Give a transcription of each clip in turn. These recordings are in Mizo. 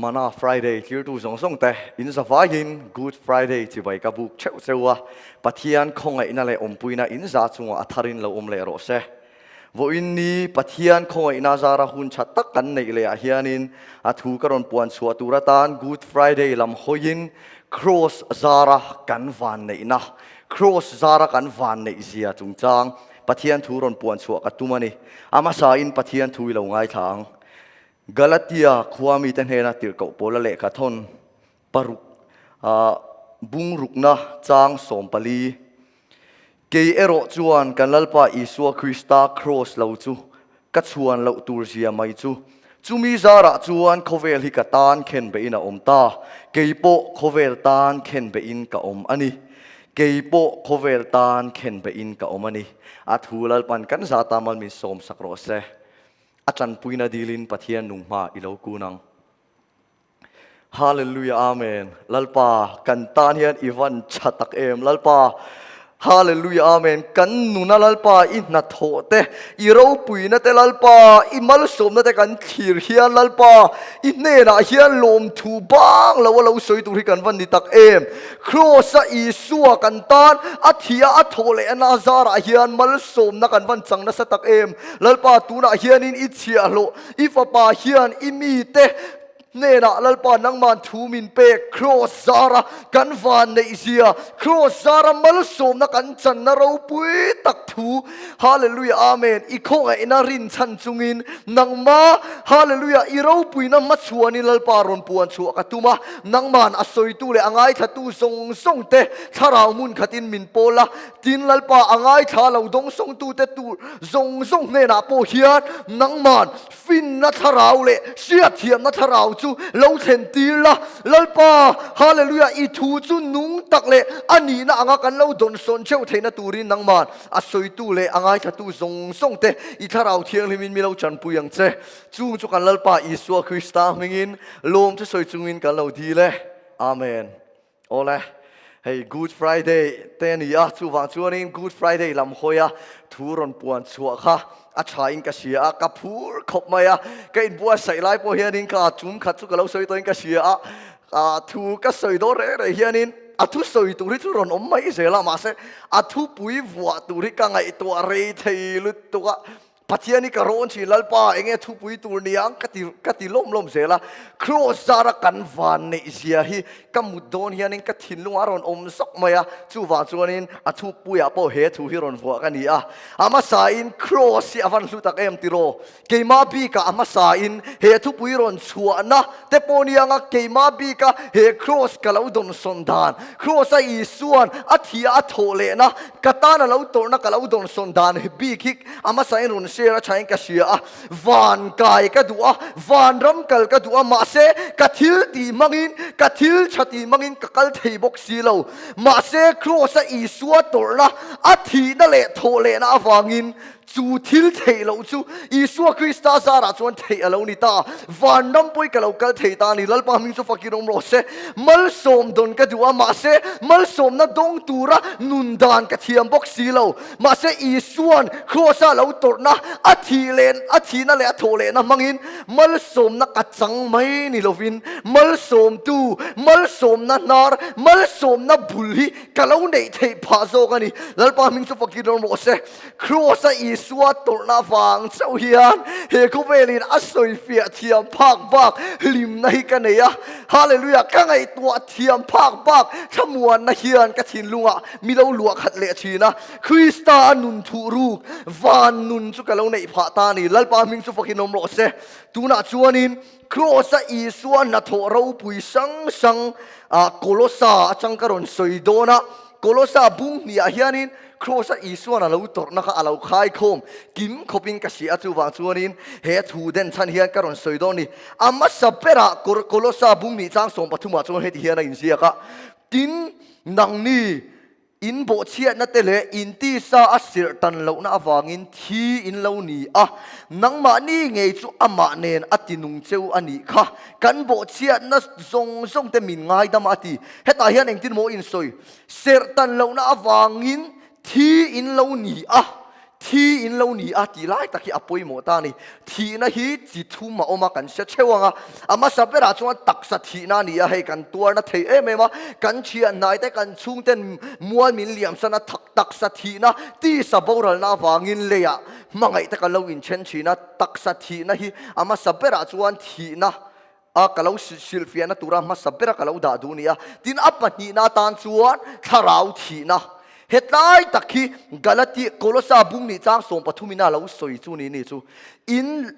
Mana Friday tlirtu zawng zawng te in zavaiin Good Friday chibai ka buk theuh cheu a, Pathian khawngaihna leh awmpuina in za chungah a tharin lo awm leh rawh se. Vawiin ni Pathian khawngaihna zara hun tha tak kan neih leh ah hianin a thu ka rawn puan chhuah tur atan Good Friday lam hawiin Kraws zara kan vanneihna, Kraws zara kan vanneih zia chungchang Pathian thu rawn puan chhuah ka tum a ni. A hmasain Pathian thu i lo ngaithla ang. Galatia khua mite hnena tirhkoh pawla lehkha thawn paruk bungrukna chang 14. Kei erawh chuan kan Lalpa Isua Krista kraws lo chu ka chhuan loh tur zia mai chu. Chumi zarah chuan khawvel hi ka tan khen behin a awm ta. Kei pawh khawvel tan khen behin ka awm a ni. Kei pawh khawvel tan khen behin ka awm a ni. A thu Lalpan kan zata mal min sawmsak rawh se. A tanpuina dilin Pathian nung hma i lo kun ang. Hallelujah Amen. Lalpa kan tan hian i van tha tak em Lalpa. Hallelujah Amen. Kan nuna Lalpa i hnathawh te, i ropuina te Lalpa, i malsawmna te kan thlir hian Lalpa, i hnenah hian lawmthu bang lo a lo sawi tur hi kan van ni tak em. Kraws-a Isua kan tan a thih a, a thawh leh a Nazarah hian malsawmna kan van chang nasa tak em. Lalpa tunah hianin i chhiahhlawh, i fapa hian i mite hnenah Lalpa nangman thu min pek, Kraws zara kan van neih zia, Kraws zara malsawmna kan channa ropui tak thu, Hallelujah Amen, i khawngaihna rinchhan chungin nangma Hallelujah i ropuina hmachhuanin Lalpa rawn puan chhuah ka tum a, nangman a sawitu leh a ngaithlatu zawng zawng te thlarau hmun khatin min pawl a, Tin, Lalpa a ngaithla lo dawngsawngtute tur zawng zawng hnenah pawh hian nangman finna thlarau leh hriatthiamna thlarau chu lo thlen tir la. Lalpa, Hallelujah, i thu chu nung tak leh a nihna anga kan lo dawnsawn theuh theihna turin nangman a sawitu leh a ngaithlatu zawng zawngte i thlarau thianghlimin mi lo chanpui ang che. Chung chu kan Lalpa Isua Krista hmingin lawm chu sawi chungin kan lo dil e. Amen. Awle, hei Good Friday te a ni a, chuvang chuanin Good Friday lam hawi a thu rawn puan chhuah kha a thain ka hria a, ka phur khawp mai a, ka inbuatsaih lai pawh hianin ka chum khat chu ka lo sawi tawhin ka hria a, ah thu ka sawi dawn reng reng hianin a thu sawi tur hi chu rawn awm mai zel a, mahse a thupui vuah tur hi ka ngaihtuah rei thei lutuk a. Pathian hi ka rawn thin Lalpa enge thupui tur niang ka ti ka ti lawm lawm zel a, Kraws zara kan van neih zia hi ka mut dawn hianin ka thinlung a rawn awm zawk mai a, chuvang chuanin a thupuiah pawh he thu hi rawn vuah ka ni a, a hmasain Kraws hi a van hlu tak em tiraw? Keimah bikah a hmasain he thupui rawn chhuahna te pawh nianga keimah bika he Kraws ka lo dawnsawn dan, Kraws a Isuan a thih a a thawh lehna ka tan a lo tawrhna ka lo dawnsawn dan bik hi A hmasain rawn share a thain ka hria a, van kai ka duh a, van ram kal ka duh a, mahse ka thil tih hmangin, ka thil tha tih hmangin ka kal thei bawk si lo. Mahse Kraws-a Isua tawrhna, a thihna leh thawhlehna avangin chu thil theih loh chu Isua Krista zarah chuan theih a lo ni ta. Van ram pawhin ka lo kal thei ta a ni. Lalpa hming chu fakin awm rawh se. Malsawm dawn ka duh a, mahse malsawmna dawng tura nun dan ka thiam bawk si lo. Mahse Isua'n Kraws-a lo tawrhna, a thih leh a thihna leh a thawh lehna hmangin malsawmna ka chang mai ni lovin malsawmtu, malsawmna hnar, malsawmna bul hi ka lo neih theih phah zawk a ni. Lalpa hming chu fakin rawn rawh se. Kraws-a Isua tawrhna vang chauh hian he khawvelin a sawifiah thiam phak bak hlimna hi ka nei a. Hallelujah! Ka ngaihtuah thiam phak bak thlamuanna hian ka thinlungah Mi lo luah khat leh thin a, Krista a nun thuh ruk, van nun chu ka lo neih phah ta a ni. Lalpa hming chu fakin awm rawh se. Tunah chuanin Kraws-a Isua hnathawh ropui hrang hrang ah Kolosa atang ka rawn sawi dawn a. Kolosa bung hniah hianin Kraws-a Isuan a lo tawrhna kha a lo khaikhawm kim khawpin ka hria a, chuvang chuanin he thu den chhan hian ka rawn sawi dawn a ni. A hmasa berah Kolosa bung hnih chang 13 ah chuan heti hian a inziak a, Tin, nangni in bawhchhiatna te leh in tisa a sirh tan lohna avangin thi in lo ni a, nangmahni ngei chu amah nen a ti nung cheu a nih kha. Kan bawhchhiatna zawng zawng te min ngaidam a ti. Hetah hian engtin maw in sawi? Serh tan lohna avangin thi in lo ni a. Thi in lo ni a tih lai tak hi a pawimawh ta a ni. Thihna hi chi thum a awm a, kan hre theuh ang a. A hmasa berah chuan taksa thihna a ni a, hei kan tuarna thei em em a, kan thian hnai te, kan chhungten mual min liamsan a, taksa thihna, tisa boralna avangin leiah hmangaih te kan lo inthen thin a, taksa thihna hi a hmasa berah chuan thihna a ka lo hrilhfiahna tura hmasa bera ka lo dah duh nia. Tin, a pahnihna atan chuan thlarau thihna. Hetlai tak hi Galati, Kolosa bung nih chang 13 ina lo sawi chu ni ni chu. In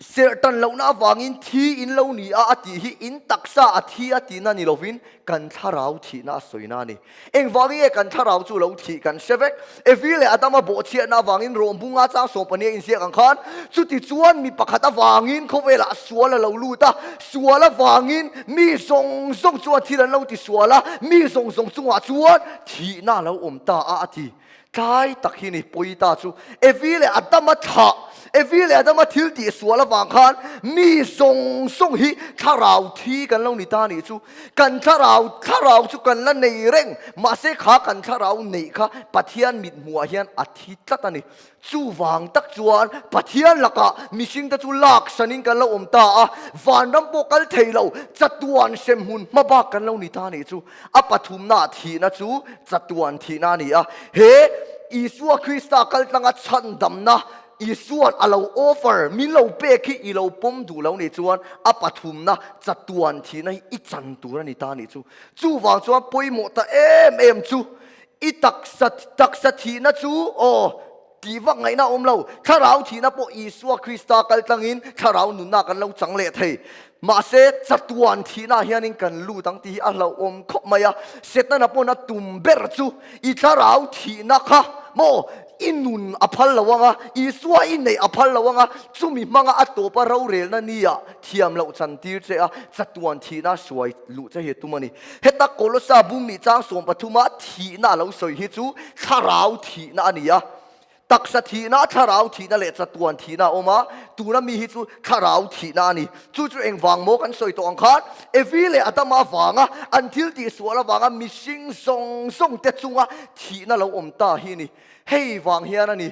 serhtan lohna avangin thi in lo ni a a tih hi in taksa a thi a tihna ni lovin kan thlarau thihna a sawina a ni. Engvangin nge kan thlarau chu lo thih kan hre vek? Evi leh Adama bawhchhiatna avangin Rom bunga chang 12 a inziak ang khan, chuti chuan mi pakhat avangin khawvelah sual a lo lut a, sual avangin mi zawng zawng chuan thil an lo ti sual a, mi zawng zawng chungah chuan thihna a lo awm ta a, a ti. Tlai tak hi ni pawi ta chu Evi leh Adama thlah, Evi leh Adama thil tih sual avang khan mi zawng zawng hi thlarau thi kan lo ni ta nih chu. Kan thlarau, thlarau chu kan la nei reng, mahse kha kan thlarau neih kha Pathian mithmuhah hian a thi tlat a ni. Chuvang tak chuan Pathian lakah mihringte chu lak sanin kan lo awm ta a, vanram pawh kal thei lo, chatuan hremhmun hma bak kan lo ni ta nih chu. A pathumnaah thihna chu chatuan thihna a ni a. He Isua Krista kaltlanga chhandamna Isua'n a lo offer, min lo pek hi i lo pawm duh lo nih chuan a pathumna chatuan thihna hi i chan tur a ni ta nih chu. Chuvang chuan pawimawh ta em em chu i taksa taksa thihna chu aw tih vak ngaihna a awm lo. Thlarau thihna pawh Isua Krista kaltlangin thlarau nunna kan lo chang leh thei. Mahse, chatuan thihnaah hianin kan lut ang tih hi a hlauhawm khawp mai a. Setana pawn a tum ber chu i thlarau thihna kha maw i nun a phal lo ang a, Isua i neih a phal lo ang a, chumi hmanga a tawpa rorelna nia thiam loh chantir che a, chatuan thihna hruai luh che hi a tum a ni. Heta Kolosa bum nih chang 13 a thihna a lo sawi hi chu thlarau thihna a ni a. Taksa thihna, thlarau thihna leh chatuan thihna a awm a, tuna mi hi chu thlarau thihna a ni. Chu chu engvang maw kan sawi tawh ang khan Evi leh Adama vanga an thil tihsual avanga mihring zawng zawng te chunga thihna lo awm ta hi a ni. Hei vang hian a ni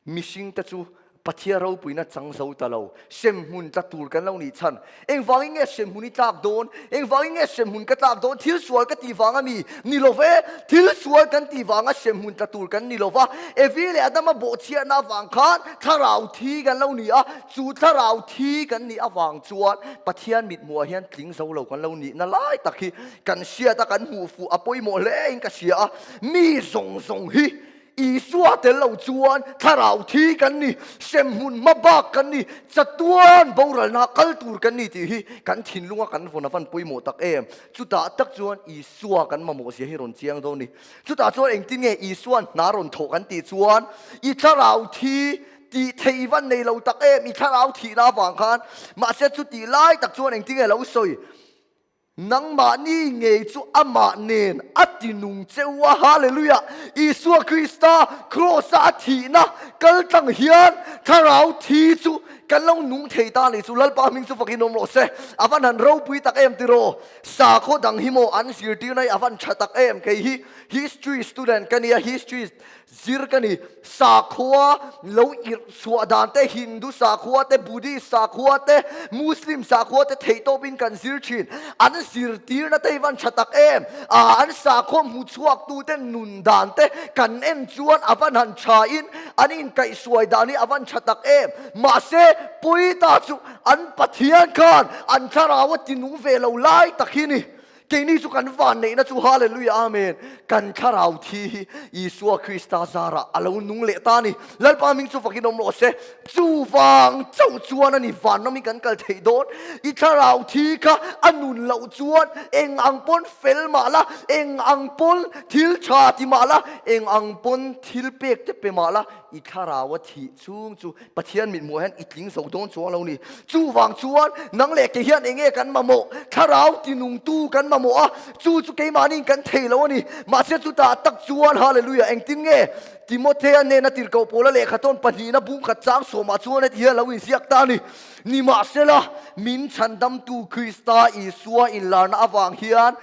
mihring te chu Pathian ropuina chang zo ta lo, hremhmun tla tur kan lo nih chhan. Engvangin nge hremhmun i tlak dawn? Engvangin nge hremhmun ka tlak dawn? Thil sual ka tih vang a mi? Ni lo ve! Thil sual kan tih vanga hremhmun tla tur kan ni lo va. Evi leh Adama bawhchhiahna avang khan thlarau thi kan lo ni a, chu thlarau thi kan nih avang chuan Pathian mithmuhah hian tling zo lo kan lo nihna lai tak hi kan hriat a, kan hmuh fuh a pawimawh hle in ka hria a. Mi zawng zawng hi Isua tel lo chuan thlarau thi kan ni, hremhmun hma bak kan ni, chatuan boralna kal tur kan ni tih hi kan thinlunga kan vawn a van pawimawh tak em? Chutah tak chuan Isua kan mamawh zia hi rawn chiang dawn ni. Chutah chuan engtin nge Isua'n hna rawn thawh kan tih chuan i thlarau thi tih theih van nei lo tak em i thlarau thihna avang khan mahse chutih lai tak chuan engtin nge lo sawi? Nangmahni ngei chu amah nen a ti nung che u a, Hallelujah! Isua Krista Kraws-a a thihna kal tlang hian thlarau thi chu kan lo nung thei ta a nih chu. Lalpa hming chu fakin awm rawh se. A van han ropui tak em tiraw? Sakhaw dang hi maw an zirtirna hi a van tha tak em? Kei hi history student ka nia, history Zir ka ni. Sakhua lo irh chhuah dan te, Hindu sakhua te, Buddhist sakhua te, Muslim sakhua te theih tawpin kan zir thin. An zirtirna te hi van tha tak em? Aa, an sakhua hmu chhuak tu te nun dan te kan en chuan a van han tha in an inkaihhruai dan hi a van tha tak em? Mahse, pawi ta chu an Pathian khan an thlarau a tinung ve lo lai tak hi ni. Keini chu kan vanneihna chu Hallelujah Amen kan thlarau thi hi Isua Krista zarah a lo nung leh ta a ni. Lalpa hming chu fakin awm rawh se. Chuvang chauh chuan a ni vanram hi kan kal theih dawn. I thlarau thi kha a nun loh chuan eng ang pawn fel mah la, eng ang pawn thil tha ti mah la, eng ang pawn thil pek te pe mah la, i thlarau a thih chhung chu Pathian mithmuh hian i tling zo dawn chuang lo ni. Chuvang chuan nang leh ke hian enge kan mamawh? Thlarau tinungtu kan mamawh a, chu chu keimahniin kan thei lo a ni. Mahse chutah tak chuan Hallelujah engtin nge Timothea hnena tirhkoh Paula lehkha tawn pahnihna bungkhat chang sawmah chuan heti hian lo inziak ta a ni. Nimahsela, min chhandamtu Krista Isua inlarna avang hian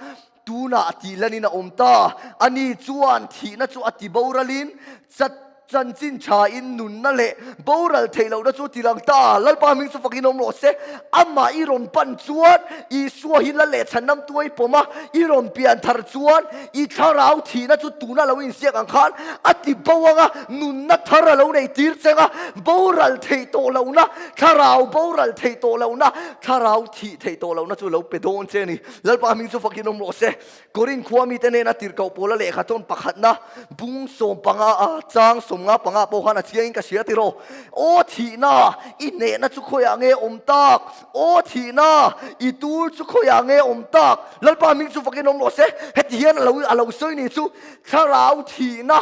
tunah tih lanin a awm ta. Ani chuan thihna chu a tiboralin chat. Chanchin thain nunna leh boral theih lohna chu ti lang ta. Lalpa hming chu fakin awm rawh se. Amah i rawn pan chuan Isua hi la leh chhanam tuai pawm a, i rawn pian thar chuan i thlarau thihna chu tuna lo inziak ang khan a ti bo ang a, nunna thar a lo nei tir cheng a, boral theih tawh lohna, thlarau boral theih tawh lohna, thlarau thih theih tawh lohna chu lo pe dawn che a ni. Lalpa hming chu fakin awm rawh se. Korin khua mite nena tirhkoh pawla lehkha chuan pakhatna bung 15 a chang 55 pawh khan a chiangin ka hria tiraw. Aw thihna, i hnehna chu khawiah nge awm tak? Aw thihna, i tur chu khawiah nge awm tak? Lalpa hming chu fakin awm rawh se. Heti hian a lo a lo sawi ni chu thlarau thihna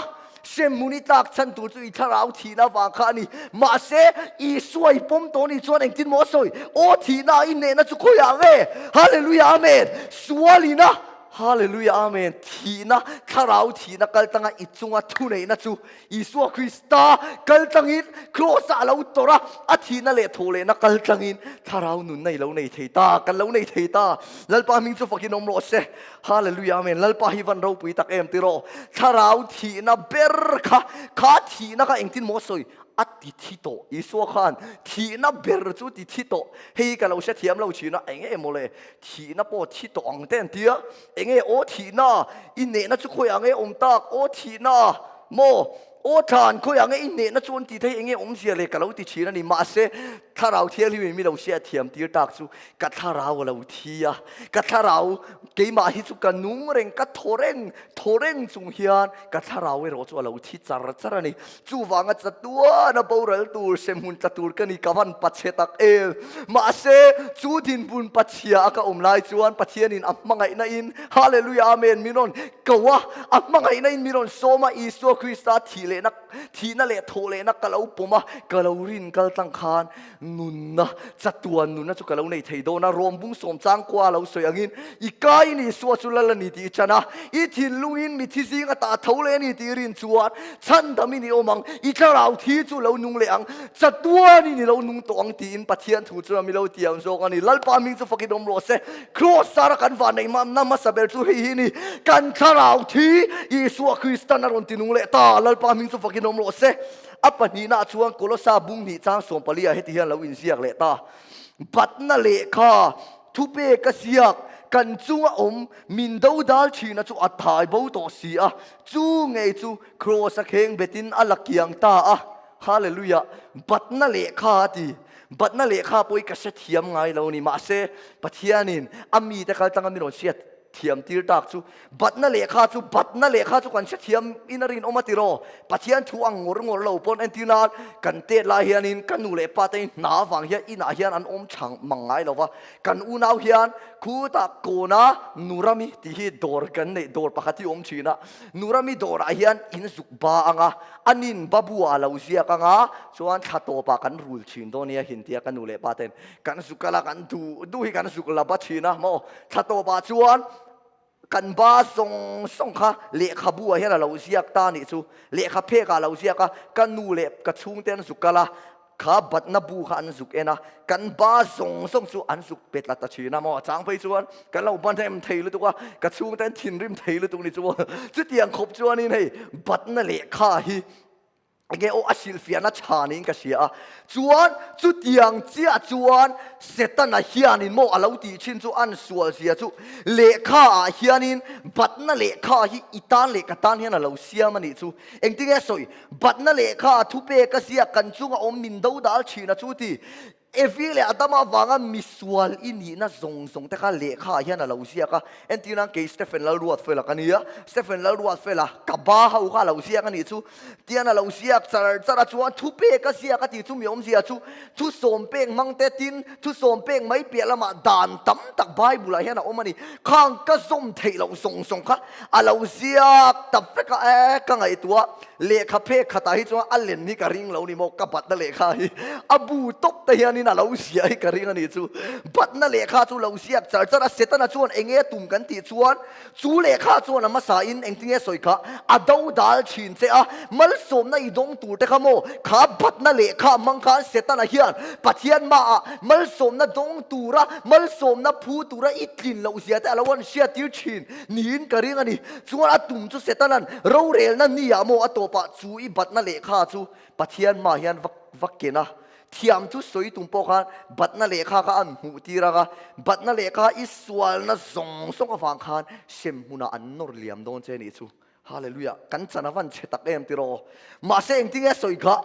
Hremhmun i tlak chhan tur chu i thlarau thihna vang kha a ni. Mahse, Isua i pawm tawh ni chuan engtin maw a sawi? Aw thihna, i hnehna chu khawiah nge? Hallelujah Amen! Sualina, Hallelujah Amen! Thihna, thlarau thihna kal tanga i chunga thuneihna chu Isua Krista kal tlangin Kraws-ah a lo tawrh a, a thihna leh thawhlehna kal tlangin thlarau nunna i lo nei thei ta, kan lo nei thei ta. Lalpa hming chu fakin awm rawh se. Hallelujah Amen. Lalpa hi van ropui tak em tiraw. Thlarau thihna ber kha, kha thihna kha engtin maw sawi? A ti thi tawh. Isua khan thihna ber chu ti thi tawh. Hei ka lo hre thiam lo thin a, eng nge mawle thihna pawh thi tawh ang te an tia. Eng nge aw thihna, i nehna chu khawiah nge awm tak? Aw thihna maw? Aw thlan khawiah nge i hnehna chu an tih theih enge awmzia le ka lo ti thin a ni. Mahse, Thlarau Thianghlim in mi lo hriat thiam tir tak chu ka thlarau a lo thi a, ka thlarau keimah hi chu ka nung reng, ka thaw reng, thaw reng chung hian ka thlarau erawh chu a lo thi char char a ni. Chuvanga chatuan a boral tur, hremhmun tla tur ka ni, ka van pachhe tak em. Mahse, chu dinhmun pachhia a ka awm lai chuan Pathianin a hmangaihna in, Hallelujah Amen, min rawn Ko a, a hmangaihna in mi rawn sawm a, Isua Krista thih lehna, thihna leh thawh lehna ka lo pawm a, ka lo rin kal tlang khan nunna, chatuan nunna chu ka lo nei thei dawn a, Rom bung sawm chang kua a lo sawi angin, I kaiin Isua chu lal a ni tih i chan a, i thinlungin mithi zing a tah tho leh a ni tih i rin chuan chhandamin i awm ang, i thlarau thi chu lo nung leh ang, chatuanin i lo nung tawh ang tiin Pathian thu chuan mi lo tiam zawk a ni. Lalpa hming chu fakin awm rawh se. Kraws sara kan van neih hmamna hmasa ber chu hei hi ni, kan thlarau thi Isua Kristan a rawn ti nung leh ta, Lalpa hming chu fakin awm rawh se. A pahnihnaah chuan Kolosa bung hnih chang 14 ah heti hian lo inziak leh ta, Batna lehkha thupek a ziak, kan chunga awm min dodal thina chu a thai bo tawh si a, chu ngei chu Kraws a kheng betin a la kiang ta a. Hallelujah! Batna lehkha a ti. Batna lehkha pawh hi ka hre thiam ngai lo a ni. Mahse, Pathianin a mite kal tanga min rawn hriat thiam tir tak chu batna lehkha chu batna lehkha chu kan hre thiam in a rinawm a tiraw. Pathian thu ang ngawr ngawr lo pawn entir nan kan tet lai hianin ka nu leh pa te hi hna avang hian inah hian an awm chhang mang ngai lo va. Kan unau hian khutah kawna Nurami tih hi dawr kan neih dawr pakhat hi awm thin a. Nurami dawrah hian in zuk ba ang a, a nin babu ah lo ziak ang a, chuan thla tawpah kan rul thin dawn nia hin tia ka nu leh pa ten kan zuk kal a, kan duh duh hi kan zuk la ba thin a maw. Thla tawpah chuan kan ba zawng zawng kha lehkhabu ah hian a lo ziak ta nih chu, lehkha phek ah a lo ziak a, ka nu leh ka chhungte an zuk kal a, Kha batna bu kha an zuk en a, kan ba zawng zawng chu an zuk pe tlat ta thin a maw? A chang phei chuan kan lo ban em thei lutuk a, ka chhungte an thinrim thei lutuk ni chu maw? Chutiang khawp chuanin hei batna lehkha hi enge aw a hrilhfiahna tha niin ka hria a. Chuan chutiang chiah chuan Setana hianin maw a lo tih thin chu an sual zia chu lehkha ah hianin batna lehkha hi i tan leh ka tan hian a lo siam a nih chu. Engtinge sawi? Batna lehkha a thupek a ziak kan chunga awm min dodal thin a chu ti. Evi leh Adama avanga misual i nihna zawng zawng te kha lehkha ah hian a lo ziak a. Entir nan kei Stephen Lalruatfela ka nia, Stephen Lalruatfela ka ba ho kha a lo ziak a nih chu. Tian a lo ziak char char a chuan thupek a ziak a tih chu mi awmzia chu thu sawm pek hmang te tin thu sawm pek mai piah lamah dan tam tak Bible ah hian a awm a ni. Khang ka zawm theih loh zawng zawng kha a lo ziak ta vek a, e ka ngaihtuah lehkha phek khatah hi chuan a len hi ka ring lo ni maw, ka batna lehkha hi a bu tawp te hianin. dawnin a lo ziah hi ka ring a nih chu. Batna lehkha chu lo ziak char char a, Setana chuan eng nge tum kan tih chuan chu lehkha chuan a hmasain engtin nge sawi kha a do dal thin che a, malsawmna i dawng tur te kha maw kha batna lehkha hmang khan Setana hian Pathian hmaah malsawmna dawng tura malsawmna phu tura i tlin loh zia te a lo han hriattir thin niin ka ring a ni. Chuan a tum chu Setana'n rorelna ni ah maw a tawpah chu i batna lehkha chu Pathian hmaah hian va va ken a, thiam chu sawi tum pawh khan batna lehkha kha an hmuh tir ang a, batna lehkha i sualna zawng zawng avang khan hrem hmunah an nawr liam dawn che nih chu. Hallelujah! Kan chan a van chhe tak em tiraw? Mahse engtin nge sawi kha?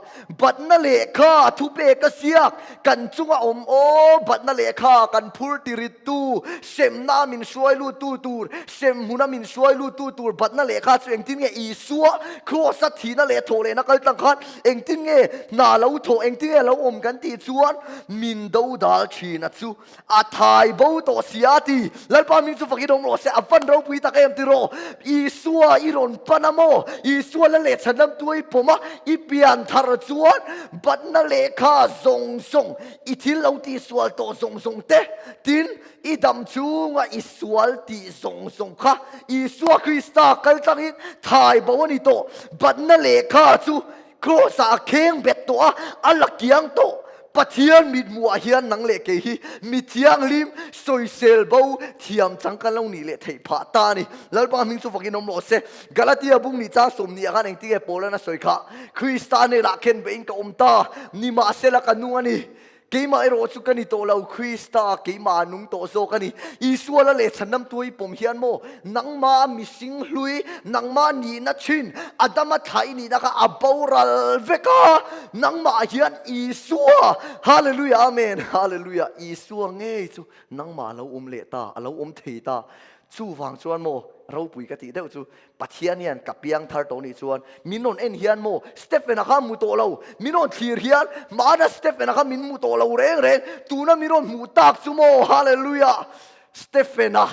Batna lehkha thupek a siak kan chunga awm aw, batna lehkha kan phur tirittu, hremna min hruai luttu tur, Hrem hmuna min hruai luttu tur batna lehkha chu engtin nge Isua Kraws-a thihna leh thawh lehna kal tlang khan engtin nge hna lo thawh, engtin nge lo awm kan tih chuan min dodal thina chu a thai bo tawh si a ti. Lalpa hming chu fakin awm rawh se, a van ropui tak em tiraw? Isua i rawn pan a maw? Isua la leh chhanlam tu i pawm a, i pian thar chuan batna lehkha zawng zawng, i thil lo tihsual tawh zawng zawng te, tin, I dam chunga i sual tih zawng zawng kha Isua Krista kal tlangin thai bo a ni tawh. Batna lehkha chu Kraws-ah a kheng bet tawh a, a la kiang tawh. Pathian mithmuhah hian nang leh kei hi mi thianghlim, sawisel bo, thiam chang kan lo nih leh theih phah ta a ni. Lalpa hming chu fakin awm rawh se. Galatia bung nih chang sawmnih ah khan engtin nge Paulan a sawi kha? Krista hnenah khen beihin ka awm ta, nimahsela ka nung a ni. Keimah erawh chu ka ni tawh lo, Krista keimah a nung tawh zawk a ni. Isua la leh chhanam tuai pawm hian maw, nangmah mihring hlui, nangmah nihna thin, Adama thla i nihna kha a boral vek a, nangmah hian Isua, Hallelujah, Amen, Hallelujah, Isua ngei chu nangmah a lo awm leh ta, a lo awm thei ta. Chuvang chuan maw, ropui ka tih deuh chu, Pathian hian ka piang thar tawh nih chuan min rawn en hian maw Stephen-a kha hmu tawh lo, min rawn thlir hian mahna Stephen-a kha min hmu tawh lo reng reng, tuna min rawn hmuh tak chu maw Hallelujah! Stephen-a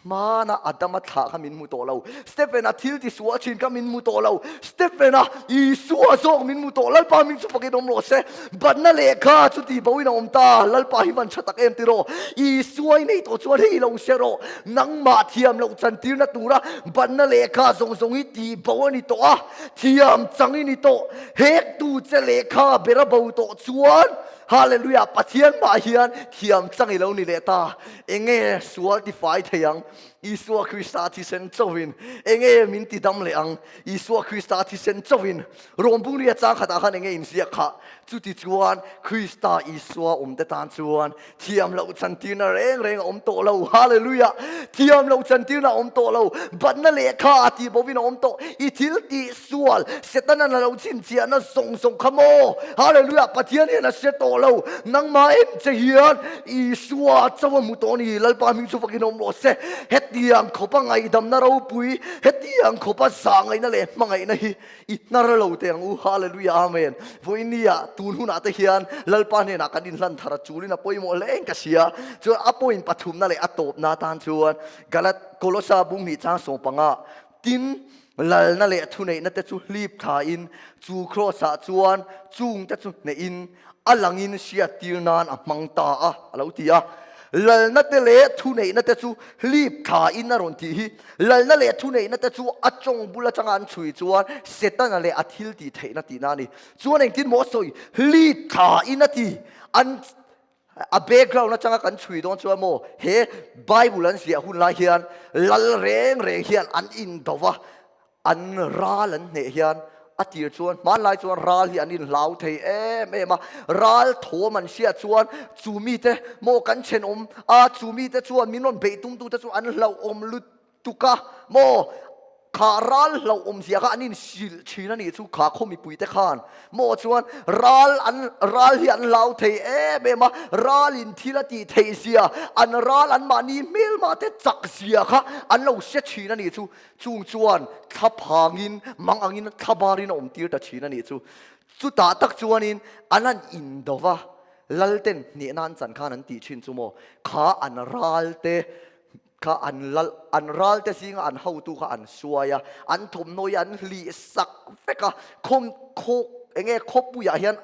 hmana Adama thlah kha min hmu tawh lo, Stephen-a thil tisual thin kha min hmu tawh lo, Stephen-a Isua zawk min hmu tawh, Lalpa hming chu fakin awm rawh se, batna lehkha chu tih boin a awm ta, Lalpa hi van tha tak em tiraw, Isua i nei tawh chuan hei lo hre rawh. Nangmah thiam loh chantirna tura banna lehkha zawng zawng hi tih bo a ni tawh a, thiam chang i ni tawh. Hektu che lehkha ber a bo tawh chuan Hallelujah Pathian mah hian thiam chang i lo ni leh ta. Enge sual tifai thei ang? Isua Krista thisen chauhin. Enge min ti dam leh ang? Isua Krista thisen chauhin. Rawmbungria chang khatah khan enge inziak khah? Chuti chuan Krista Isua awmte tan chuan Thiam loh chantirna reng reng a awm tawh lo. Hallelujah! Thiam loh chantirna a awm tawh lo. Batna lehkha a tih bovin a awm tawh. I thil tih sual, Setanan a lo chhinchhiahna zawng zawng kha maw? Hallelujah! Pathian hian a hre tawh lo. Nangmah en che hian Isua chauh a hmu tawh a ni. Lalpa hming chu fakin awm rawh se. Hetiang khawpa ngaihdamna ropui, hetiang khawpa zahngaihna leh hmangaihna hi I hnar lo teh ang u, Hallelujah Amen. Vawinia tun hunah te hian Lalpa hnenah kan inhlan thar a chulin a pawimawh hle in ka hria. Chuan a point pathumna leh a tawpna atan chuan Galat Kolosa bung hnih chang sawmpanga tin lalna leh thuneihna te chu hlip thlain chu Kraws-ah chuan chung te chu hnehin a langin hriattir nan a hmang ta a, a lo ti a. Lalna te leh thuneihna te chu hlip thlain a rawn tih hi. Lalna leh thuneihna te chu a tawng bul atanga an chhui chuan Setana leh a thil tih theihna tihna a ni. Chuan engtin maw a sawi? Hlip thlain a ti. An a background atanga kan chhui dawn chuan maw he Bible an ziah hun lai hian lal reng reng hian an indo va, An ral an hneh hian a tir chuan hmanlai chuan ral hi an inhlau thei em em a, ral thawm an hriat chuan chu mite maw kan thenawm a, chu mite chuan min rawn beih tumtute chu an hlauhawm lutuk a maw, kha ral hlauhawm zia kha an inhrilh thin a nih chu kha khaw mipuite khan maw chuan ral an ral hi an hlau thei em em a, ralin thil a tih theih zia, an ral anmahni hmelmah te chak zia kha an lo hre thin a nih chu. Chung chuan thla phangin, mang angin thla barin a awm tir ta thin a nih chu. Chutah tak chuanin an han indo va, Lalten hnehna an chan khan an tih thin chu maw, kha an ralte kha an lal, an ralte zinga an hotu kha an suai a, an thawmhnaw hi an hlih sak vek a, khawm, khaw, enge khawpuiah hian.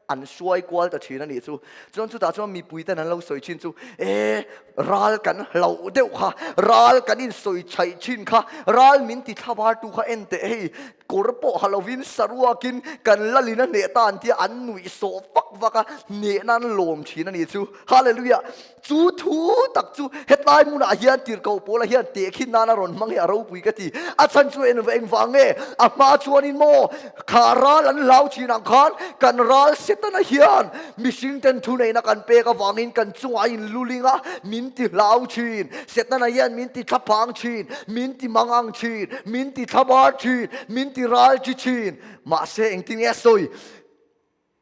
an hruai kual ta thin a nih chu. Chuan chutah chuan mipui ten an lo sawi thin chu, E, ral kan hlauh deuh kha, ral kan insawi chhaih thin kha, ral min ti thlabar tu kha en teh hei, kawr pawh ha lovin saruakin kan lalin a hneh ta an tia an nuih sawh vak vak a, hnehna an lawm thin a nih chu. Hallelujah! Chu thu tak chu hetlai hmunah hian tirhkoh Paula hian tehkhin nan a rawn hmang hi a ropui ka ti. A chhan chu en engvang nge? A hma chuanin maw kha ral an hlau thin ang khan kan ral Setana hian mihring ten thuneihna kan pek avangin kan chungah a inluling a, min ti hlau thin. Setana hian min ti thlaphang thin, min ti mangang thin, min ti thlabar thin, min ti ral chi thin. Mahse engtin nge a sawi?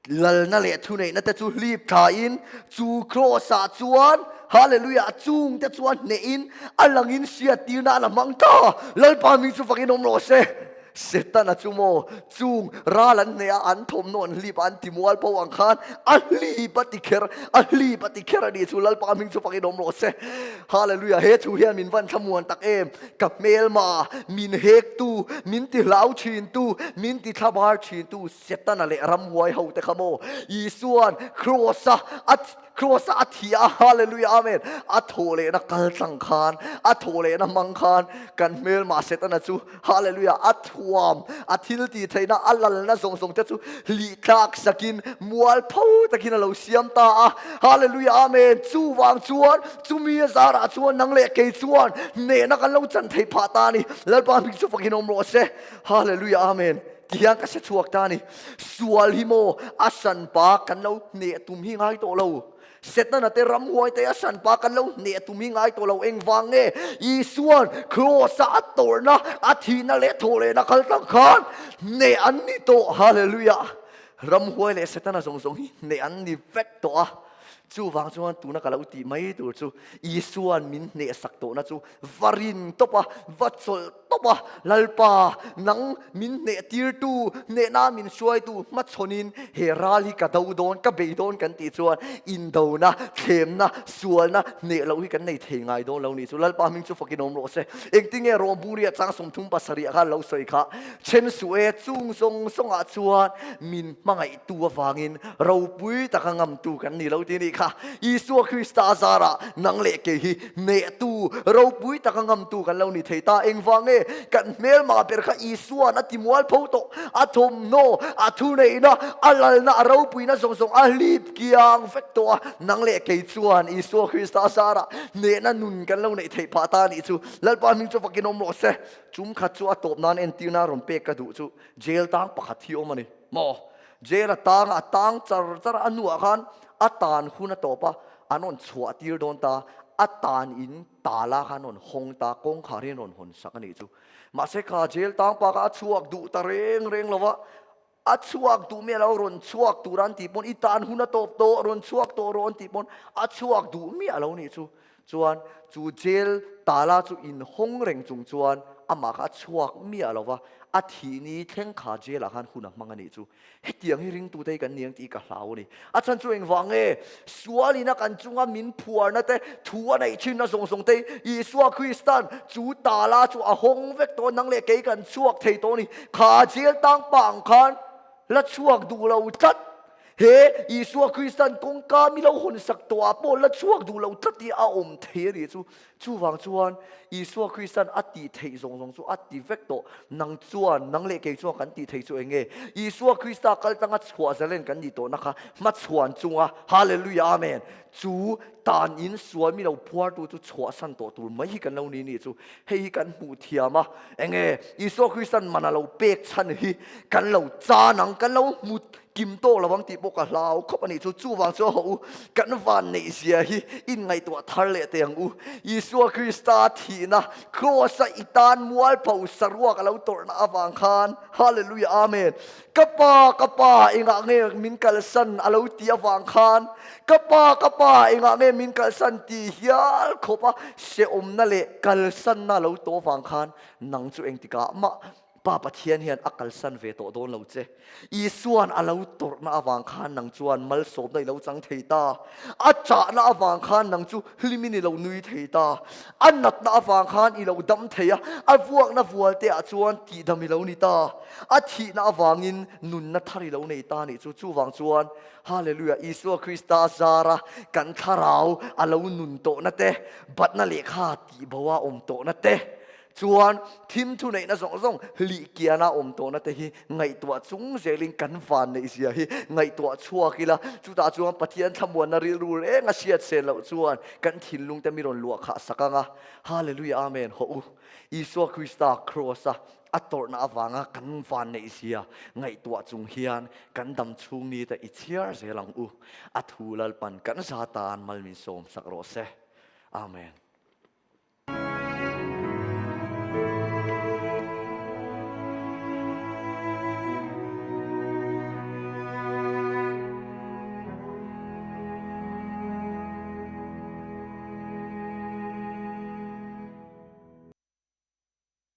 Lalna leh thuneihna te chu hlip thlain chu Kraws-ah chuan Hallelujah chungte chuan hnehin a langin hriattirna a la hmang ta. Lalpa hming chu fakin awm rawh se. Setana chu maw chung ral an hneh a, an thawmhnaw an hlip a, an ti mual pho ang khan a hlip a ti kher, a hlip a ti kher a nih chu. Lalpa hming chu fakin awm rawh se. Hallelujah he thu hian min van thlamuan tak em. Ka hmelma, min hektu, min ti hlau thintu, min ti thlabar thintu, Setana leh ramhuai ho te kha maw Isua'n Kraws-a a Kraws-a a thi a, Hallelujah Amen, a thawh lehna kal tlang khan, a thawh lehna hmang khan kan hmelma Setana chu Hallelujah a thuam, a thil tih theihna, a lalna zawng zawng te chu hlih tlak sakin mualpho takin a lo siam ta a, Hallelujah Amen, chuvang chuan chumi a zarah chuan nang leh kei chuan hnehna kan lo chan theih phah ta a ni, Lalpa hming chu fakin awm rawh se, Hallelujah Amen. Ti hian ka hre chhuak ta a ni. Sual hi maw a hranpa kan lo hneh tum hi ngai tawh lo. Setana te ramhuai te a hranpa kan lo hneh tum hi ngai tawh lo. Engvang nge Isua'n Kraws-a a tawrhna, a thihna leh thawhlehna kal tlang khan hneh an ni tawh. Hallelujah! Ramhuai leh Setana zawng zawng hi hneh an ni vek tawh a. Chuvang chuan tuna ka lo tih mai tur chu Isua'n min hnehsak tawhna chu va rin tawp a, va chawlh tawp a, Lalpa, nang min hnehtirtu, hnehna min hruaitu hmachhawnin he ral hi ka do dawn, ka bei dawn kan tih chuan indona, thlemna, sualna, hneh loh hi kan nei thei ngai dawn lo nih chu. Lalpa hming chu fakin awm rawh se. Engtinge Rawhburiah chang 37 ah khan lo sawi kha, Then suh e, chung zawng zawngah chuan min hmangaihtu avangin ropui taka ngamtu kan ni lo tih a nih kha. Isua Krista zarah nang leh kei hi hnehtu ropui taka ngamtu kan lo ni thei ta. Engvang nge kan hmelma ber kha Isua'n a ti mualpho tawh? A thawmhnaw, a thuneihna, a lalna, a ropuina zawng zawng a hlip kiang vek tawh a. Nang leh kei chuan Isua Krista zarah hnehna nun kan lo neih theih phah ta a nih chu. Lalpa hming chu fakin awm rawh se. Chum khat chu a tawp nan entirna rawn pek ka duh chu jail tang pakhat hi awm a ni maw? Jail a tang a, a tang char char a, a hnuah khan a tan hun a tawp a, an rawn chhuah tir dawn ta, a tan in tala khan rawn hawng ta, kawngkhar hi an rawn hawn sak a nih chu. Mahse kha jail tang pa kha a chhuak duh ta reng reng lo va, a chhuak duh miah lo, rawn chhuak tur an tih pawn i tan hun a tawp tawh, rawn chhuak tawh rawh an tih pawn a chhuak duh miah lo nih chu. Chuan chu jail tala chu inhawng reng chung chuan amah kha a chhuak miah lo va, a thih ni thleng kha jail ah khan hun a hmang a nih chu. Hetiang hi ringtute hi kan ni ang tih ka hlau a ni. A chhan chu engvang nge? Sualin a kan chunga min phuarna te, thu a neih thinna zawng zawng te hi Isua Kristan chu tala chu a hawng vek tawh a, nang leh kei kan chhuak thei tawh a ni. Kha jail tang pah ang khan la chhuak duh lo tlat. He Isua Kristan kawngka mi lo hawn sak tawh ah pawh la chhuak duh lo tlat hi a awm thei a nih chu. Chuvang chuan Isua Kristan a tih theih zawng zawng chu a ti vek tawh. Nang chuan, nang leh kei chuan kan tih theih chu eng nge? Isua Krista kal tanga chhuah zalen kan nih tawhna kha hmachhuan chunga Hallelujah Amen chu tan in sual mi lo phuartu chu chhuahsan tawh tur mai hi kan lo ni nih chu. Hei hi kan hmuh thiam a, eng nge Isua Kristan man a lo pek chhan hi kan lo chan ang, kan lo hmu Kim tawk lo ang tih pawh ka hlau khawp a nih chu. Chuvang chu a hawh u, kan van neih zia hi inngaihtuah thar leh teh ang u. Isua Krista thihna, Kraws-a i tan mualpho saruak a lo tawrhna avang khan, Hallelujah, Amen. Ka Pa, ka Pa, engah nge min kalsan a lo tih avang khan, Ka Pa, ka Pa, engah nge min kalsan tih hial khawpa hrehawmna leh kalsanna a lo tawh avang khan, nang chu engtikah mah. Pa Pathian hian a kalsan ve tawh dawn lo che. Isuan a lo tawrhna avang khan nang chuan malsawmna i lo chang thei ta. A chahna avang khan nang chu hlimin i lo nui thei ta. A natna avang khan i lo dam thei a, a vuakna vualte ah chuan tihdam i lo ni ta. A thihna avangin nunna thar i lo nei ta nih chu. Chuvang chuan Hallelujah, Isua Krista zara kan thlarau a lo nun tawhna te, batna lehkha tihbo a awm tawhna te, chuan thim thuneihna zawng zawng lih kiana awm tawhna te hi ngaihtuah chung zelin kan van neih zia hi ngaihtuah chhuak ila, chutah chuan Pathian thlamuanna rilru reng a hriat sel loh chuan kan thinlung te mi rawn luah khah sak ang a. Hallelujah, Amen. Hawh u, Isua Krista Kraws-a A tawrhna avanga kan vanneihzia ngaihtuah chung hian kan dam chhung ni te i chhiar zel ang u. A thu Lalpan kan za tan mal min sawm sak rawh se. Amen.